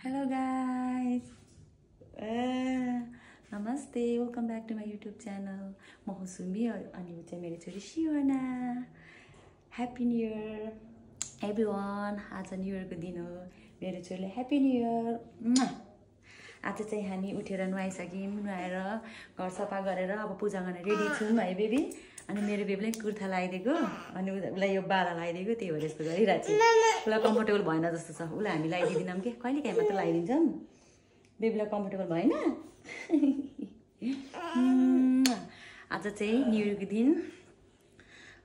Hello guys, namaste, welcome back to my YouTube channel. म हो सुमी अनि यो चाहिँ मेरो छोरी Shivna. Happy New Year everyone. आज न्यू इयरको दिन हो. मेरो छोरीले Happy New Year. आज चाहिँ हामी उठेर नुहाइसक्यौँ, नुहाएर घर सफा गरेर अब पूजा गर्न रेडी छौँ है बेबी. अनि मेरो बेबीले कुर्ता लगाइदिएको अनि उसलाई यो बाला लगाइदिएको, त्यही भएर यस्तो गरिरहेको छु. उसलाई कम्फर्टेबल भएन जस्तो छ. उसलाई हामी लगाइदिँदैनौँ कि कहिले काहीँ मात्र लगाइदिन्छौँ. बेबीलाई कम्फर्टेबल भएन. आज चाहिँ न्यू इयरको दिन.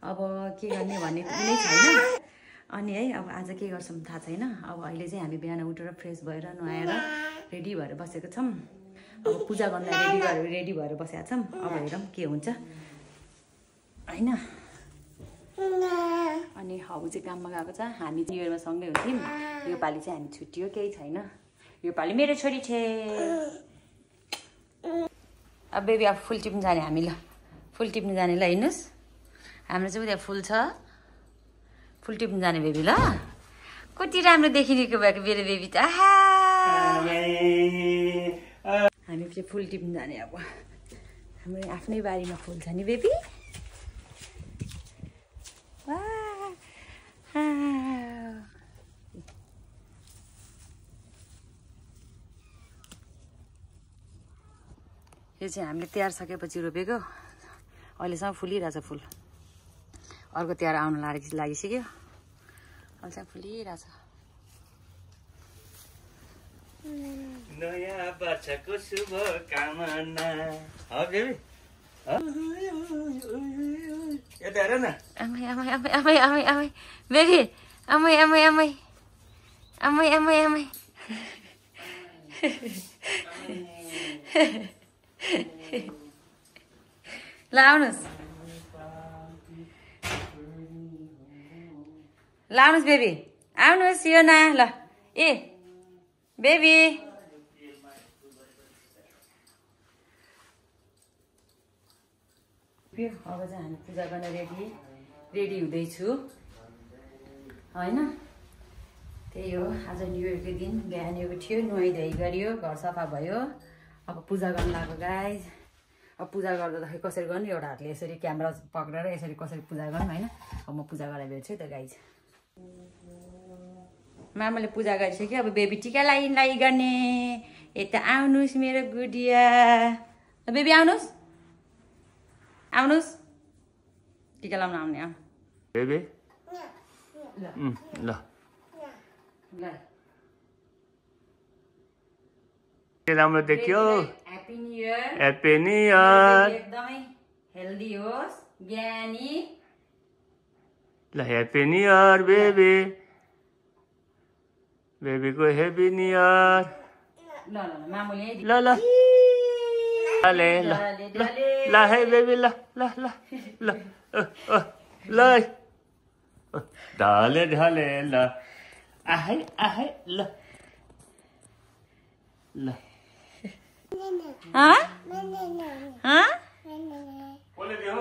अब के गर्ने भन्ने कुनै छैन. अनि है अब आज के गर्छौँ थाहा छैन. अब अहिले चाहिँ हामी बिहान उठेर फ्रेस भएर नुहाएर रेडी भएर बसेको छौँ. अब पूजा गर्न रेडी भएर बसेका छौँ. अब हेरौँ के हुन्छ हैन. अनि हाउ चाहिँ काममा गएको छ. हामी न्यू इयरमा सँगै हुन्थ्यौँ. यो पालि चाहिँ हामी छुट्टियो, केही छैन. यो पालि मेरो छोरी छे. अब बेबी अब फुल टिप्नु जाने हामी. ल फुल टिप्नु जाने ल, हिँड्नुहोस्. हाम्रो चाहिँ उता फुल छ, फुल टिप्नु जाने बेबी. ल कति राम्रो देखिरहेको भएको मेरो बेबी त. हामी चाहिँ फुल टिप्नु जाने. अब हाम्रो आफ्नै बारीमा फुल छ नि बेबी. यो चाहिँ हामीले तिहार सकेपछि रोपेको. अहिलेसम्म फुलिरहेछ फुल. अर्को तिहार आउनु लागिसक्यो. अहिलेसम्म फुलिरहेछ. नयाँ वर्षको शुभकामना. बेबी यता हेर न. आमै आमै आमै आमै आमै आमै बेबी. आमै आमै आमै आमै आमै आमै. ल आउनुहोस्, ल आउनुहोस् बेबी, आउनुहोस्. यो ना ल ए बेबी. अब चाहिँ हामी पूजा गर्न रेडी हुँदैछु होइन. त्यही हो, आज न्यू इयरको दिन. बिहान उठ्यो, नुहाइधुवाइ गरियो, घर सफा भयो. अब पूजा गर्न लाग्यो गाइज. अब पूजा गर्दाखेरि कसरी गर्नु, एउटा हातले यसरी क्यामेरा पक्रेर यसरी कसरी पूजा गर्नु होइन. अब म पूजा गरेर भेट्छु त गाइज. मामाले पूजा गरिसक्यो. अब बेबी टिका लागि गर्ने. यता आउनुहोस् मेरो गुडिया. बेबी आउनुहोस्, आउनुहोस्. टिका लाउनु आउने. आउनु बेबी. ल ल के राम्रो देखियो. Happy new year. Happy new year. एकदमै हेल्दी होस्, ज्ञानी. ल ह्याप्पी न्यू इयर बेबी. बेबीको ह्याप्पी न्यू इयर. ल ल मामुले ल ल ल है बेबी. ल ल ल ल ल ढाले ढाले. ल आहै आहै. ल ल कसले दियो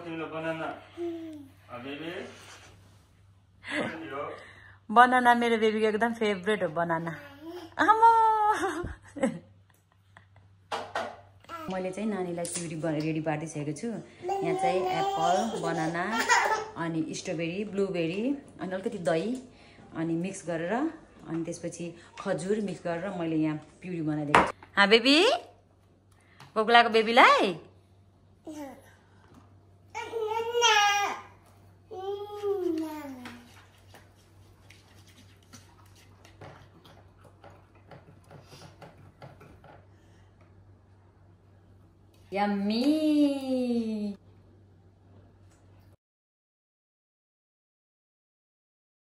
तिमीलाई बनाना बेबी? बनाना मेरो बेबीको एकदम फेभरेट हो बनाना. मैले चाहिँ नानीलाई प्युरी रेडी पारिदिइसकेको छु. यहाँ चाहिँ एप्पल, बनाना अनि स्ट्रबेरी, ब्लुबेरी अनि अलिकति दही अनि मिक्स गरेर अनि त्यसपछि खजुर मिक्स गरेर मैले यहाँ प्युरी बनाइदिएको छु. बेबी भोक लागेको बेबीलाई. यम्मी.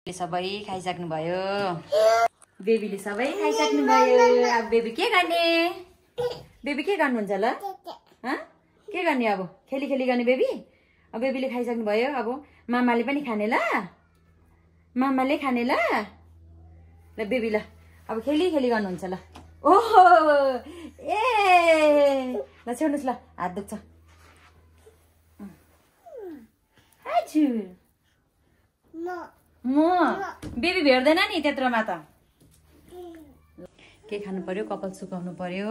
सबै खाइसक्नु भयो. बेबीले सबै खाइसक्नु भयो. अब बेबी के गर्ने? बेबी के गर्नुहुन्छ ल? के गर्ने अब? खेली खेली गर्ने बेबी. अब बेबीले खाइसक्नु भयो. अब मामाले पनि खाने. ल मामाले खाने. ल ल बेबी. ल अब खेली खेली गर्नुहुन्छ. ल ओहो ए ल छोड्नुहोस्. ल हात दुख्छ. हजुर म बेबी भेट्दैन नि त्यत्रोमा त. के खानु पर्यो, कपाल सुकाउनु पर्यो।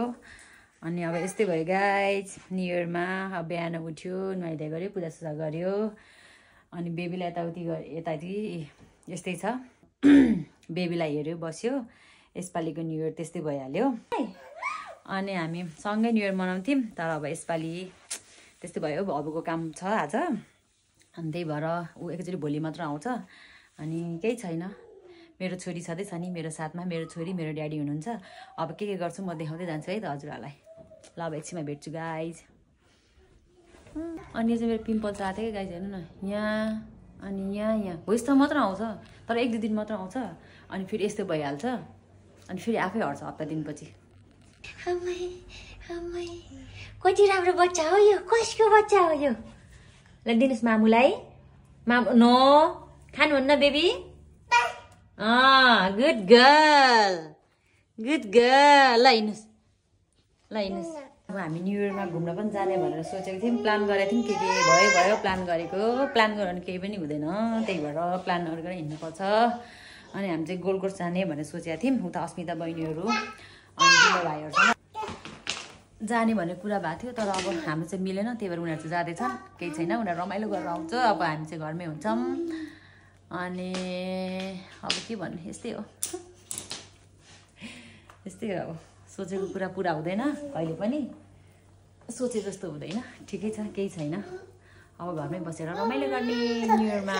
अनि अब यस्तै भयो गाइज। न्यु इयरमा अब बिहान उठ्यो, नुहाइधुवाइ गऱ्यो, पूजासुजा गऱ्यो। अनि बेबीलाई यताउति यस्तै छ। बेबीलाई हेऱ्यो, बस्यो। यसपालिको न्यु इयर त्यस्तै भइहाल्यो। अनि हामी सँगै न्यु इयर मनाउँथ्यौँ, तर अब यसपालि त्यस्तै भयो। अबको काम छ आज, अनि त्यही भएर ऊ एकचोटि भोलि मात्र आउँछ। अनि केही छैन, मेरो छोरी छँदैछ नि मेरो साथमा। मेरो छोरी, मेरो ड्याडी हुनुहुन्छ। अब के गर्छु म देखाउँदै जान्छु है त हजुरहरूलाई। ल अब एकछिनमा भेट्छु गाइज। अनि यो चाहिँ मेरो पिम्पल्स आएको थियो कि गाइज, हेर्नु न यहाँ, अनि यहाँ हो यस्तो मात्र आउँछ, तर 1-2 दिन मात्र आउँछ। अनि फेरि यस्तो भइहाल्छ, अनि फेरि आफै हट्छ हप्ता दिनपछि। कति राम्रो बच्चा हो यो, कसको बच्चा हो यो? ल दिनुहोस् मामुलाई। मामु नो खानुहुन्न baby? Good girl, good girl. ल हिँड्नुहोस्, ल हिँड्नुहोस्। अब हामी न्यु इयरमा घुम्न पनि जाने भनेर सोचेको थियौँ, प्लान गरेको थियौँ। के भयो प्लान गरेको, प्लान गरेर भने केही पनि हुँदैन। त्यही भएर प्लान गरेर हिँड्नुपर्छ। अनि हामी चाहिँ गोल्ड कोस्ट जाने भनेर सोचेका थियौँ, उता अस्मिता बहिनीहरू अनि तिम्रो भाइहरूसँग जाने भन्ने कुरा भएको थियो। तर अब हाम्रो चाहिँ मिलेन, त्यही भएर उनीहरू चाहिँ जाँदैछन्। केही छैन, उनीहरू रमाइलो गरेर आउँछ। अब हामी चाहिँ घरमै हुन्छौँ। अनि अब के भन्ने, यस्तै हो, यस्तै हो। अब सोचेको कुरा पुरा हुँदैन, कहिले पनि सोचे जस्तो हुँदैन। ठिकै छ, केही छैन। अब घरमै बसेर रमाइलो गर्ने न्यु इयरमा।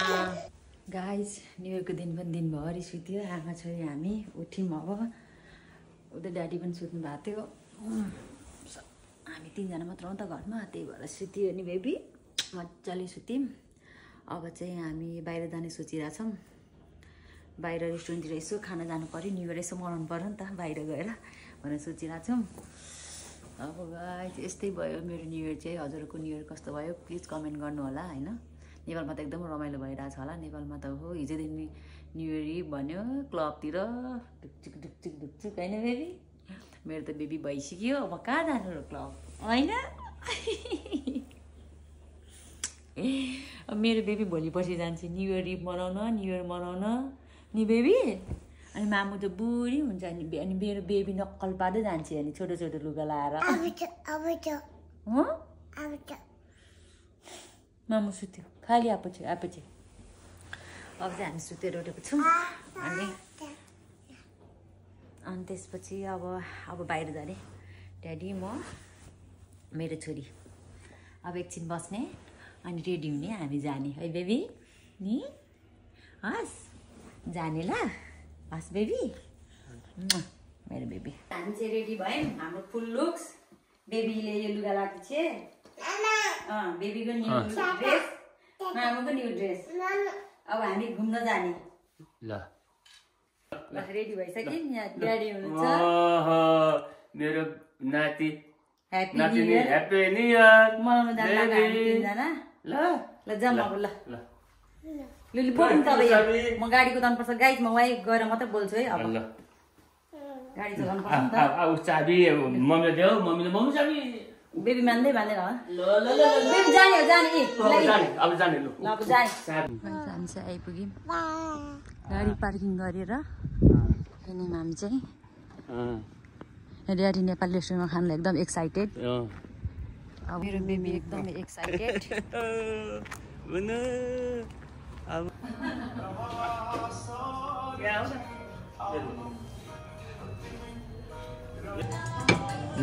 गाइज न्यु इयरको दिन पनि दिनभरि सुत्यो, आमा छोरी हामी उठ्यौँ। अब उता ड्याडी पनि सुत्नु भएको थियो। हामी 3जना मात्र हो त घरमा, त्यही भएर सुत्यो नि बेबी, मजाले सुत्यौँ। अब चाहिँ हामी बाहिर जाने सोचिरहेछौँ। बाहिर रेस्टुरेन्टतिर यसो खाना जानु पऱ्यो, न्यु इयर यसो मनाउनु पऱ्यो नि त बाहिर गएर भनेर सोचिरहेको छौँ। अब गाइस यस्तै भयो मेरो न्यु इयर चाहिँ। हजुरको न्यु इयर कस्तो भयो प्लिज कमेन्ट गर्नु होला हैन। नेपालमा त एकदम रमाइलो भइरहेछ होला। नेपालमा त हो हिजोदेखि न्यु इयर भन्यो क्लबतिर ढुकचुक ढुकचुक ढुकचुक हैन बेबी। मेरो त बेबी भइसक्यो, अब कहाँ जानु र क्लब हैन। अब मेरो बेबी भोलि पर्सि जान्छ न्यु इयर इभ मनाउन, न्यु इयर मनाउन नि बेबी। अनि मामु त बुढी हुन्छ नि, अनि मेरो बेबी नक्कल पार्दै जान्छ अनि छोटो छोटो लुगा लाएर। मामु सुत्यो खाली आएको चाहिँ। अब चाहिँ हामी सुतेर उठेको छौँ। अनि त्यसपछि अब बाहिर जाने ड्याडी, म, मेरो छोरी। अब एकछिन बस्ने अनि रेडी हुने, हामी जाने है बेबी नि। हस् जाने ल, हस् बेबी, मेरो बेबी। हामी चाहिँ रेडी भयौँ, हाम्रो फुल लुक्स। बेबीले यो लुगा लगाएको छ, बेबीको न्यू ड्रेस, मामुको न्यू ड्रेस। अब हामी घुम्न जाने ल। रेडी भइसक्यो, यहाँ ड्याडी हुनुहुन्छ। मेरो नाति ह्यापी न्यु इयर मनाउन जानु लाग्यो हामी 3जना। ल ल जाऊँ अब। ल लुली बोल्नु तपाईँ, म गाडी कुदाउनु पर्छ गाइस। म वाइ गएर मात्रै बोल्छु है। अब गाडी चलाउनु पर्छ नि त। अब चाबी मम्मीले देऊ, मम्मीले मम्मी चाबी। बेबी मान्दै मान्दैन होला। ल ल ल बेबी जाने हो, जाने अब जाने ल। अब जाने। हामी चाहिँ आइपुग्यौँ गाडी पार्किङ गरेर। अनि हामी चाहिँ ड्याडी नेपाली रेस्टुरेन्टमा खानुलाई एकदम एक्साइटेड। अब मेरो बेबी एकदमै एक्साइटेड।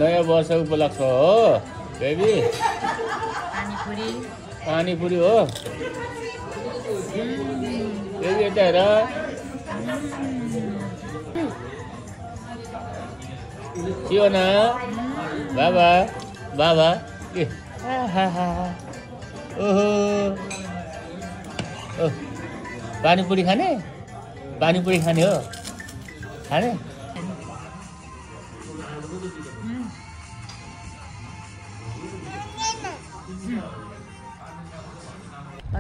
नयाँ वर्ष उपलक्ष्य हो बेबी। पानीपुरी हो बेबी। यता हेर के हो न बाबा बाबा के। ओहो पानीपुरी खाने, पानीपुरी खाने हो खाने।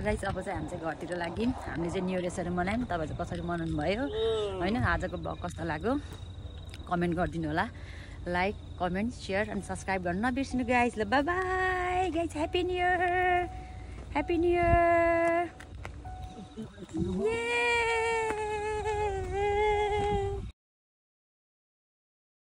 गाइस अब चाहिँ हामी चाहिँ घरतिर लाग्यौँ। हामीले चाहिँ न्यु इयर यसरी मनायौँ। तपाईँहरू कसरी मनाउनु भयो होइन, आजको ब्लग कस्तो लाग्यो कमेन्ट गरिदिनु होला। लाइक कमेन्ट सेयर अनि सब्सक्राइब गर्नु नबिर्सिनु गाइस। ल by by guys, happy new year, happy new year.